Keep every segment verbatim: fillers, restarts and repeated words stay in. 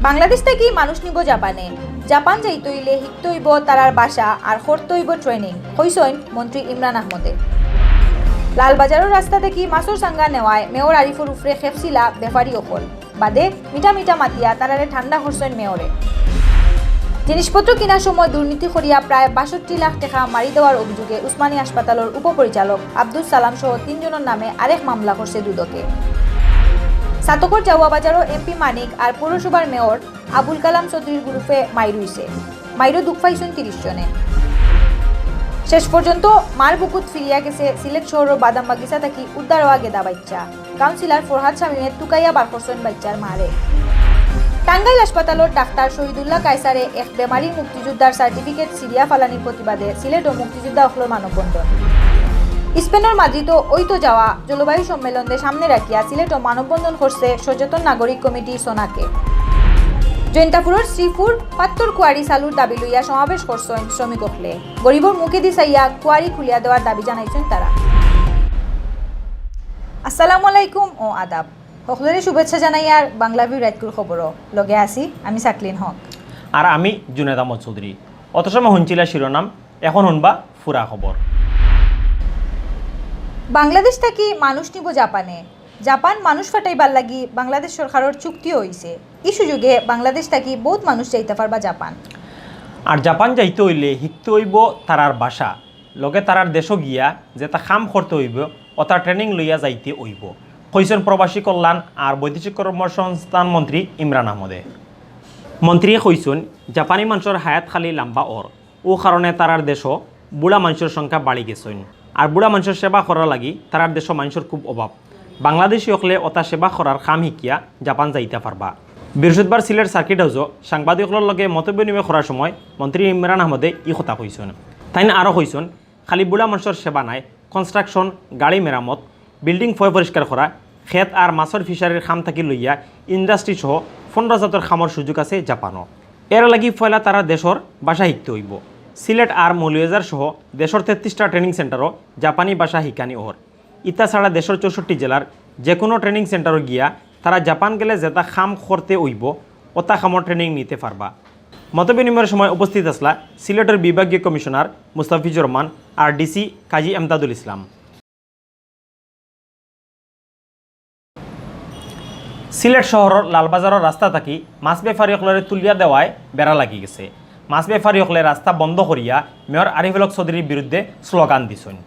বাংলাদেশ থাকি মানুষ নিব জাপানে। জাপান যাইতে অইলে হিকতে অইবো তারার ভাষা আর করতে অইবো ট্রেনিং, কইছইন মন্ত্রী ইমরান আহমদে। লালবাজারর রাস্তা থাকি মাছর চাঙ্গা নেওয়ায় মেয়র আরিফর উপরে খেপছিলা বেপারী অকল। বাদে মিঠা মিঠা মাতিয়া তারারে ঠান্ডা করছইন মেয়রে। জিনিসপত্র কিনার সময় দুর্নীতি করিয়া প্রায় বাষট্টি লাখ টেকা মারি দেওয়ার অভিযোগে উসমানী হাসপাতালর উপপরিচালক আব্দুস সালাম সহ তিনজনর নামে আরেক মামলা করছে দুদকে। ছাতকর জাউয়া বাজারও এমপি মানিক আর পৌরসভার মেয়র আবুল কালাম চৌধুরীর গ্রুপে মাইর অইছে। মাইরো দুখ পাইছইন তিরিশ জনে। শেষ পর্যন্ত মার বুকুত ফিরিয়া গেছে সিলেট শহরর বাদাম বাগিচা থাকি উদ্ধার অওয়া গেদা বাইচ্চা। কাউন্সিলর ফরহাদ শামীমে তুকাইয়া বার করছইন বাইচ্চার মারে। টাঙ্গাইল হাসপাতালর ডাক্তার শহীদুল্লাহ কায়সারে এক বেমারির মুক্তিযোদ্ধার সার্টিফিকেট ছিড়িয়া ফালানির প্রতিবাদে সিলেটও মুক্তিযোদ্ধা অকলর মানববন্ধন। স্পেনর মাদ্রিদও অইতো যাওয়া জলবায়ু সম্মেলনরে সামনে রাখিয়া সিলেটও মানববন্ধন করছে সচেতন নাগরিক কমিটি সোনাকে। জৈন্তাপুরর শ্রীপুর পাত্তর কুয়ারি চালুর দাবি লইয়া সমাবেশ করছইন শ্রমিক অকলে। গরিবর মুখেদি চাইয়া কুয়ারি খুলিয়া দেওয়ার দাবি জানাইছইন তারা। আসসালামু আলাইকুম ও আদাব। হকলরে শুভেচ্ছা জানাইয়ার বাংলা ভিউ রাইতকুর খবরও। লগে আছি আমি সাকলিন হক। আর আমি জুনেদ আহমদ চৌধুরী। অত সময় হুনছিলা শিরোনাম, এখন হুনবা পুরা খবর। বাংলাদেশ থাকি মানুষ নিব জাপানে। জাপান মানুষ ফাটাইবার লাগি বাংলাদেশ সরকারর চুক্তিও অইছে। ই সুযোগে বাংলাদেশ থাকি বউত মানুষ যাইতা পারবা জাপান। আর জাপান যাইতে অইলে হিকতে অইবো তারার ভাষা, লগে তারার দেশো গিয়া যেতা কাম করতে অইবো, অতা ট্রেনিং লইয়া যাইতে অইবো, কইছইন প্রবাসী কল্যাণ আর বৈদেশিক কর্মসংস্থান মন্ত্রী ইমরান আহমদে। মন্ত্রীয়ে কইছইন, জাপানি মানষর হায়াত খালি লাম্বা অর, অউ কারণে তারার দেশো বুড়া মানষর সংখ্যা বাড়ি গেছইন। আর বুড়া মানষর সেবা করার লাগি তারার দেশো মানষর খুব অভাব। বাংলাদেশি অকলে অতা সেবা করার কাম হিকিয়া জাপান যাইতা পারবা। বৃহস্পতিবার সিলেট সার্কিট হাউসো সাংবাদিক অকলর লগে মতবিনিময় করার সময় মন্ত্রী ইমরান আহমদে ই কথা কইছইন। তাইন আরও কইছইন, খালি বুড়া মানষর সেবা নায়, কনস্ট্রাকশন, গাড়ি মেরামত, বিল্ডিং পয় পরিষ্কার করা, খেত আর মাছর ফিশারির কাম থাকি লইয়া ইন্ডাস্ট্রি সহ পনেরো জাতর কামর সুযোগ আছে জাপানো। এর লাগি পয়লা তারার দেশর ভাষা হিকতে অইবো। সিলেট আর মৌলভীবাজার সহ দেশর তেত্রিশটা ট্রেনিং সেন্টারো জাপানি ভাষা হিকানি অর। ইতা ছাড়া দেশর চৌষট্টি জেলার যেকুনু ট্রেনিং সেন্টারো গিয়া তারা জাপান গেলে যেতা কাম করতে অইবো, অতা কামর ট্রেনিং নিতে পারবা। মতবিনিময়র সময় উপস্থিত আছলা সিলেটর বিভাগীয় কমিশনার মুস্তাফিজুর রহমান আর ডিসি কাজী এমদাদুল ইসলাম। সিলেট শহরর লালবাজারর রাস্তা থাকি মাছ বেপারী অকলরে তুলিয়া দেওয়ায় বেড়া লাগি গেছে। মাছ বেপারী অকলে রাস্তা বন্ধ করিয়া মেয়র আরিফুল হক চৌধুরীর বিরুদ্ধে স্লোগান দিছইন।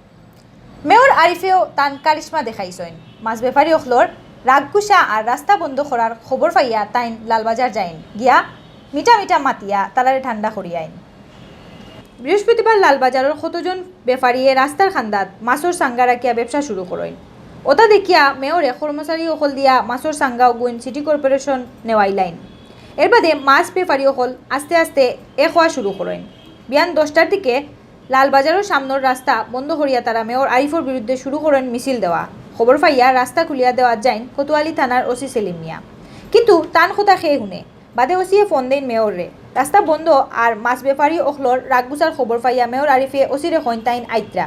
মেয়র আরিফেও তান কারিশমা দেখাইছইন। মাছ বেপারী অকলর রাগ গুসা আর রাস্তা বন্ধ করার খবর পাইয়া তাইন লালবাজার যাইন, গিয়া মিঠা মিঠা মাতিয়া তারারে ঠান্ডা করিয়া আইন। বৃহস্পতিবার লালবাজারর কতজন বেপারীয়ে রাস্তার কান্দাত মাছর চাঙ্গা রাখিয়া ব্যবসা শুরু করইন। অতা দেখিয়া মেয়রে কর্মচারী অকল দিয়া মাছর চাঙ্গা অগুইন সিটি কর্পোরেশন নেওয়াইলাইন। এর বাদে মাছ বেপারী অকল আস্তে আস্তে এক অওয়া শুরু করইন। বিয়ান দশটার দিকে লালবাজারর সামনর রাস্তা বন্ধ করিয়া তারা মেয়র আরিফর বিরুদ্ধে শুরু করইন মিছিল দেওয়া। খবর পাইয়া রাস্তা খুলিয়া দেওয়াত যাইন কোতোয়ালি থানার ওসি সেলিম মিয়া, কিন্তু তান কথা কে হুনে? বাদে ওসিয়ে ফোন দেইন মেয়ররে। রাস্তা বন্ধ আর মাছ বেপারী অকলর রাগ গুসার খবর পাইয়া মেয়র আরিফে ওসিরে কইন তাইন আইত্রা।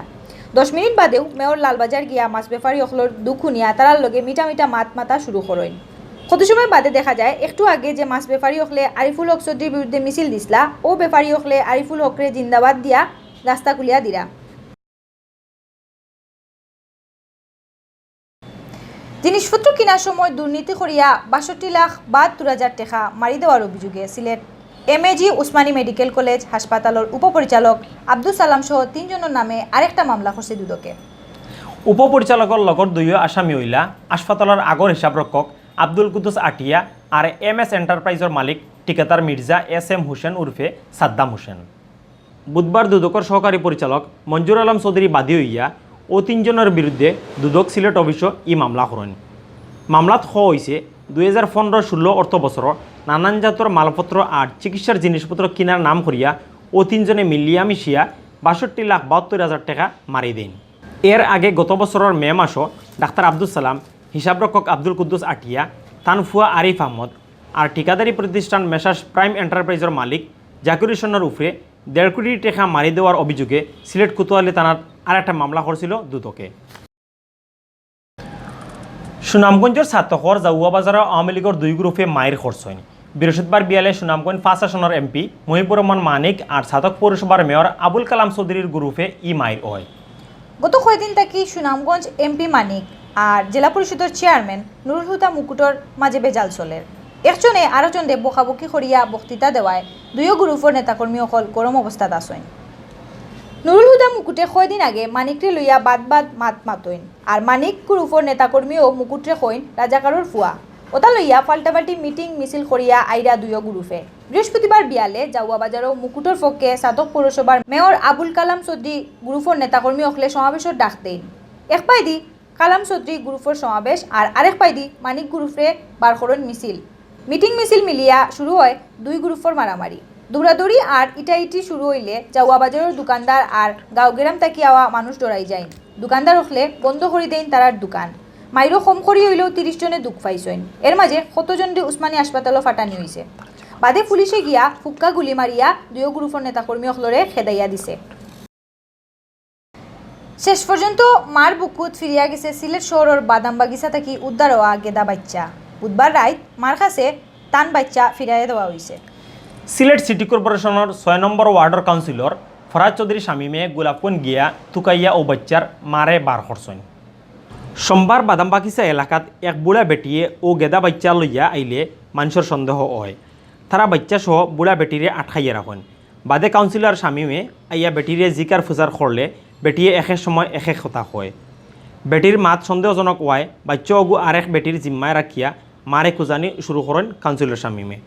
দশ মিনিট বাদেউ মেয়র লালবাজার গিয়া মাছ বেপারী অকলর দুখ হুনিয়া তারার লগে মিঠা মিঠা মাত মাতা শুরু করইন। কত সময় বাদে দেখা যায়, একটু আগে যে মাছ বেপারী অকলে আরিফুল হক চৌধুরীর বিরুদ্ধে মিছিল দিছলা, অউ বেপারী অকলে আরিফুল হকরে জিন্দাবাদ দিয়া রাস্তা খুলিয়া দিরা। জিনিসপত্র কিনার সময় দুর্নীতি করিয়া বাষট্টি লাখ বাহাত্তর হাজার টেকা মারি দেওয়ার অভিযোগে সিলেট এমএজি উসমানী মেডিকেল কলেজ হাসপাতালর উপপরিচালক আব্দুস সালাম সহ তিনজনর নামে আরেকটা মামলা করছে দুদকে। উপপরিচালকর লগর দুইও আসামি অইলা হাসপাতালর আগর হিসাবরক্ষক আব্দুল কুদ্দুস আটিয়া আর এমএস এন্টারপ্রাইজর মালিক ঠিকাদার মির্জা এস এম হোসেন উরফে সাদ্দাম হোসেন। বুধবার দুদকর সহকারী পরিচালক মঞ্জুর আলম চৌধুরী বাদী অইয়া অউ তিনজনর বিরুদ্ধে দুদক সিলেট অফিসো ই মামলা করইন। মামলাত কওয়া অইছে, দুই হাজার পনেরো ষোলো অর্থ বছরর নানান জাতর মালপত্র আর চিকিৎসার জিনিসপত্র কিনার নাম করিয়া অউ তিনজনে মিলিয়া মিশিয়া বাষট্টি লাখ বাহাত্তর হাজার টেকা মারি দেইন। এর আগে গত বছরর মে মাসো ডাক্তার আব্দুস সালাম, হিসাবরক্ষক আব্দুল কুদ্দুস আটিয়া, তান ফুয়া আরিফ আহমদ আর ঠিকাদারি প্রতিষ্ঠান মেসার্স প্রাইম এন্টারপ্রাইজর মালিক জাকির হোসেনর উপরে দেড় কোটি টেকা মারি দেওয়ার অভিযোগে সিলেট কোতোয়ালি থানাত আরেকটা মামলা করছিল দুদকে। সুনামগঞ্জর ছাতকর জাউয়া বাজারো আওয়ামী লীগর দুই গ্রুপে মাইর করছইন। বৃহস্পতিবার বিয়ালে সুনামগঞ্জ পাঁচ আসনর এমপি মহিবুর রহমান মানিক আর ছাতক পৌরসভার মেয়র আবুল কালাম চৌধুরীর গুরুফে ই মাইর অয়। গত কয়দিন থাকি সুনামগঞ্জ এমপি মানিক আর জেলা পরিষদর চেয়ারম্যান নুরুল হুদা মুকুটর মাঝে বেজাল চলের। একজনে আরোজনরে বকাবকি করিয়া বক্তৃতা দেওয়ায় দুইও গুরুফর নেতাকর্মী অকল গরম অবস্থাত আছইন। নুরুল হুদা মুকুটে কয়দিন আগে মানিকরে লইয়া বাদ বাদ মাত মাতইন, আর মানিক গুরুফর নেতাকর্মীও মুকুটরে কইন রাজাকারর ফুয়া। ওটা লইয়া পাল্টাপাল্টি মিটিং মিছিল করিয়া আইরা দুইও গুরুফে। বৃহস্পতিবার বিয়ালে জাউয়া বাজারও মুকুটর পক্ষে ছাতক পৌরসভার মেয়র আবুল কালাম চৌধুরী গুরুফর নেতাকর্মী অকলে সমাবেশর ডাক দেইন। এক পাইদি কালাম চৌধুরী গুরুফর সমাবেশ আর আরেক পাইদি মানিক গুরুফরে বার করইন মিছিল। মিটিং মিছিল মিলিয়া শুরু অয় দুই গুরুফর মারামারি। দৌড়াদৌড়ি আর ইটাইটি শুরু অইলে জাউয়া বাজারর দোকানদার আর গাঁওগেরাম থাকি আওয়া মানুষ ডরাই যাইন। দোকানদার অকলে বন্ধ করি দেইন তারার দোকান। মাইরো কম করি অইলেও তিরিশ জনে দুখ পাইছইন। এর মাঝে কতজনরে উসমানী হাসপাতালও ফাটানি অইছে। বাদে পুলিশে গিয়া ফুক্কা গুলি মারিয়া দুইও গুরুফর নেতাকর্মী অকলরে খেদাইয়া দিছে। শেষ পর্যন্ত মার বুকুত ফিরিয়া গেছে সিলেট শহরর বাদাম বাগিচা থাকি উদ্ধার অওয়া গেদা বাইচ্চা। বুধবার রাইত মার কাছে তান বাইচ্চা ফিরাইয়া দেওয়া অইছে। সিলেট সিটি কর্পোরেশনর ছয় নম্বর ওয়ার্ডর কাউন্সিলর ফরাজ চৌধুরী শামীমে গোলাপগঞ্জ গিয়া তুকাইয়া অউ বাইচ্চার মারে বার করছইন। সোমবার বাদাম বাগিচা এলাকাত এক বুড়া বেটিয়ে অউ গেদা বাইচ্চা লইয়া আইলে মানষর সন্দেহ অয়। তারা বাইচ্চা সহ বুড়া বেটিরে আটকাইয়া রাখইন। বাদে কাউন্সিলর শামীমে আইয়া বেটিরে জিকার ফুসার করলে বেটিয়ে এক এক সময় এক এক কথা কয়। বেটির মাত সন্দেহজনক অওয়ায় বাইচ্চা অগু আরেক বেটির জিম্মায় রাখিয়া মারে খুজানি শুরু করইন কাউন্সিলর শামীমে।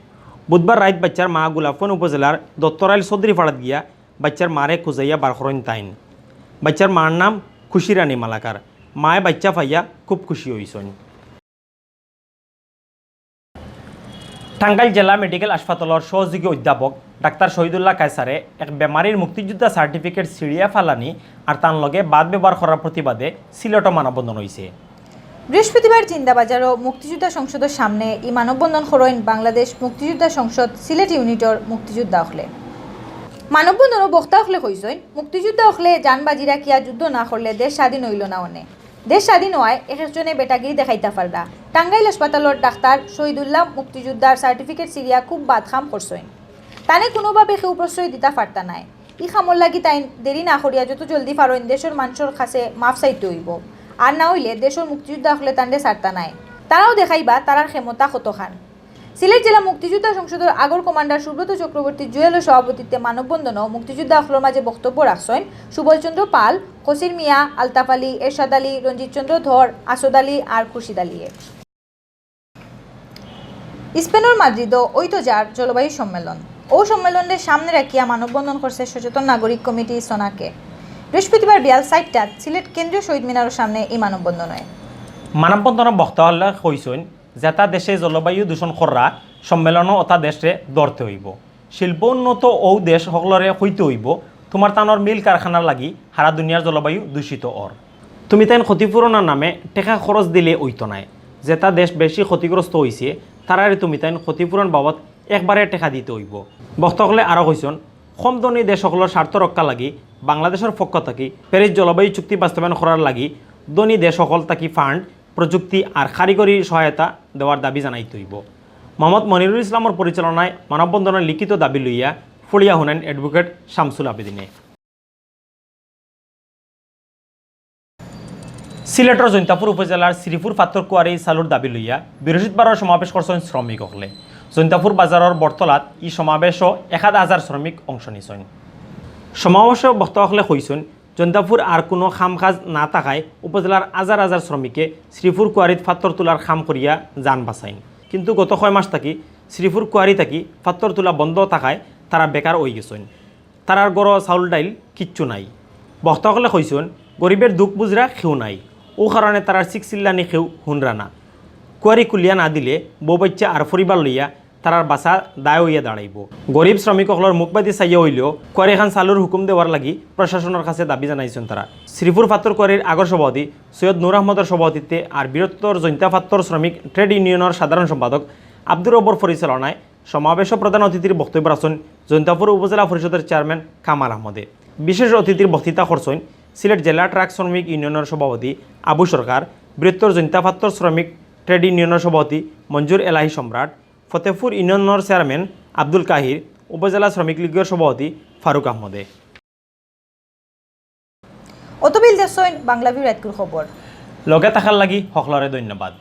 বুধবার রাইত বাইচ্চার মা গোলাপগঞ্জ উপজেলার দত্তরাইল চৌধুরীপাড়াত গিয়া বাইচ্চার মারে খুজাইয়া বার করইন তাইন। বাইচ্চার মার নাম খুশি রানী মালাকার। মায়ে বাইচ্চা পাইয়া খুব খুশি অইছইন। টাঙ্গাইল জেলা মেডিকেল হাসপাতালর সহযোগী অধ্যাপক ডাক্তার শহীদুল্লাহ কায়সারে এক বেমারির মুক্তিযোদ্ধা সার্টিফিকেট ছিঁড়িয়া ফালানি আর তান লগে বাদ ব্যবহার করার প্রতিবাদে সিলেটো মানববন্ধন অইছে। বৃহস্পতিবার জিন্দাবাজারও মুক্তিযোদ্ধা সংসদর সামনে ই মানববন্ধন করইন বাংলাদেশ মুক্তিযোদ্ধা সংসদ সিলেট ইউনিটর মুক্তিযোদ্ধা অকলে। মানববন্ধনও বক্তা অকলে কইছইন, মুক্তিযোদ্ধা অকলে জান বাজি রাখিয়া যুদ্ধ না করলে দেশ স্বাধীন অইল না অনে। দেশ স্বাধীন অওয়ায় এক একজনে বেটাগিরি দেখাইতা পাররা। টাঙ্গাইল হাসপাতালর ডাক্তার শহীদুল্লাহ মুক্তিযোদ্ধার সার্টিফিকেট ছিঁড়িয়া খুব বাদ কাম করছইন। তানে কুনুভাবে কেউ প্রশ্রয় দিতা পারতা নায়। ই কামর লাগি তাইন দেরি না করিয়া যত জলদি পারইন দেশর মানষর কাছে মাফ চাইতে অইবো। আর না অইলে দেশর মুক্তিযোদ্ধা অকলে তানরে ছাড়তা নায়। তারাও দেখাইবা তারার ক্ষমতা কতখান। সিলেট জেলা মুক্তিযোদ্ধা সংসদর আগর কমান্ডার সুব্রত চক্রবর্তী জুয়েলর সভাপতিত্বে মানববন্ধনও মুক্তিযোদ্ধা অকলর মাঝে বক্তব্য রাখছইন সুবল চন্দ্র পাল, কসির মিয়া, আলতাফ আলী, এরশাদ আলী, রঞ্জিত চন্দ্র ধর, আসাদ আলী আর খুরশিদ আলীয়ে। স্পেনর মাদ্রিদও অইতো যার জলবায়ু সম্মেলন। অউ সম্মেলনরে সামনে রাখিয়া মানববন্ধন করছে সচেতন নাগরিক কমিটি সোনাকে। বৃহস্পতিবার বিয়াল চাইরটাত সিলেট কেন্দ্রীয় শহীদ মিনারর সামনে ই মানববন্ধন অয়। মানববন্ধনর বক্তা অকলে কইছইন, যেতা দেশে জলবায়ু দূষণ কররা সম্মেলনও অতা দেশরে ধরতে অইবো। শিল্পোন্নত অউ দেশ হকলরে কইতে অইবো, তুমার তানর মিল কারখানার লাগি হারা দুনিয়ার জলবায়ু দূষিত অর। তুমিতাইন ক্ষতিপূরণর নামে টেকা খরচ দিলে অইতো নায়। যেতা দেশ বেশি ক্ষতিগ্রস্ত অইছে, তারারে তুমিতাইন ক্ষতিপূরণ বাবদ একবারে টেকা দিতে অইবো। বক্তা অকলে আরও কইছইন, কম ধনী দেশ হকলর স্বার্থ রক্ষার লাগি বাংলাদেশর পক্ষ থাকি প্যারিস জলবায়ু চুক্তি বাস্তবায়ন করার লাগি ধনী দেশ হকল থাকি ফান্ড, প্রযুক্তি আর কারিগরি সহায়তা দেওয়ার দাবি জানাইতে অইবো। মোহাম্মদ মনিরুল ইসলামর পরিচালনায় মানববন্ধনর লিখিত দাবি লইয়া পড়িয়া হুনাইন অ্যাডভোকেট শামসুল আবেদিনে। সিলেটর জৈন্তাপুর উপজেলার শ্রীপুর পাত্তর কুয়ারি চালুর দাবি লইয়া বৃহস্পতিবারও সমাবেশ করছইন শ্রমিক অকলে। জৈন্তাপুর বাজারর বটতলাত ই সমাবেশও এক আধ হাজার শ্রমিক অংশ নিছইন। সমাবেশও বক্তা অকলে কইছইন, জৈন্তাপুর আর কুনু কাম কাজ না থাকায় উপজেলার হাজার হাজার শ্রমিকে শ্রীপুর কুয়ারিত পাত্তর তুলার কাম করিয়া জান বাঁচাইন। কিন্তু গত কয় মাস থাকি শ্রীপুর কুয়ারি থাকি পাত্তর তুলা বন্ধ থাকায় তারা বেকার অইগেছইন। তারার ঘরো চাউল ডাইল কিচ্ছু নাই। বক্তা অকলে কইছইন, গরিবর দুখ বুঝরা কেউ নাই, অউ কারণে তারার চিক চিল্লানি কেউ হুনরা না। কুয়ারি খুলিয়া না দিলে বউ বাইচ্চা আর পরিবার লইয়া তারার বাঁচা দায় অইয়া দাঁড়াইবো। গরিব শ্রমিক অকলর মুখবাদি চাইয়া অইলেও কুয়ারিখান চালুর হুকুম দেওয়ার লাগি প্রশাসনর কাছে দাবি জানাইছইন তারা। শ্রীপুর পাত্তর কুয়ারির আগর সভাপতি সৈয়দ নূর আহমদর সভাপতিত্বে আর বৃহত্তর জৈন্তা পাত্তর শ্রমিক ট্রেড ইউনিয়নর সাধারণ সম্পাদক আব্দুর রব্বর পরিচালনায় সমাবেশও প্রধান অতিথির বক্তব্য রাখছইন জৈন্তাপুর উপজেলা পরিষদর চেয়ারম্যান কামাল আহমদে। বিশেষ অতিথির বক্তৃতা করছইন সিলেট জেলা ট্রাক শ্রমিক ইউনিয়নর সভাপতি আবু সরকার, বৃহত্তর জৈন্তা পাত্তর শ্রমিক ট্রেড ইউনিয়নর সভাপতি মঞ্জুর এলাহি সম্রাট, ফতেপুর ইউনিয়নর চেয়ারম্যান আব্দুল কাহির, উপজেলা শ্রমিক লীগর সভাপতি ফারুক আহমদে। অতবিল দেখছইন বাংলা ভিউ রাইতকুর খবর। লগে থাকার লাগি হকলরে ধন্যবাদ।